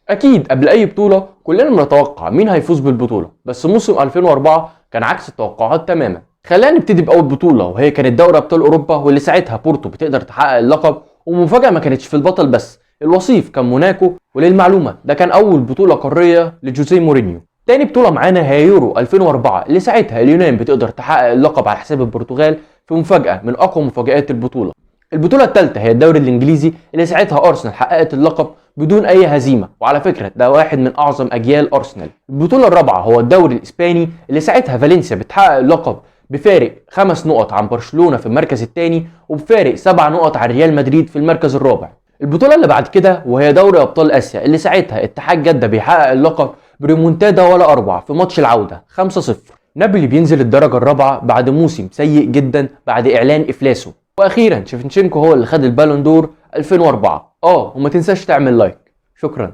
اكيد قبل اي بطوله كلنا بنتوقع مين هيفوز بالبطولة، بس موسم 2004 كان عكس التوقعات تماما. خلينا نبتدي باول بطوله، وهي كانت دوري ابطال اوروبا، واللي ساعتها بورتو بتقدر تحقق اللقب. ومفاجاه ما كانتش في البطل بس، الوصيف كان موناكو. وللمعلومه ده كان اول بطوله قارية لجوزيه مورينيو. تاني بطوله معانا هي يورو 2004، اللي ساعتها اليونان بتقدر تحقق اللقب على حساب البرتغال في مفاجاة من اقوى مفاجآت البطولة. البطولة الثالثة هي الدوري الانجليزي، اللي ساعتها ارسنال حققت اللقب بدون اي هزيمة، وعلى فكرة ده واحد من اعظم اجيال ارسنال. البطولة الرابعة هو الدوري الاسباني، اللي ساعتها فالنسيا بتحقق اللقب بفارق 5 نقط عن برشلونة في المركز الثاني، وبفارق 7 نقط عن ريال مدريد في المركز الرابع. البطولة اللي بعد كده وهي دوري ابطال اسيا، اللي ساعتها اتحاد جدة بيحقق اللقب بريمونتادا ولا 4 في ماتش العودة 5-0. نابولي بينزل الدرجة الرابعة بعد موسم سيء جدا بعد اعلان افلاسه. واخيرا شيفتشينكو هو اللي خد البالون دور 2004. وما تنساش تعمل like. شكرا.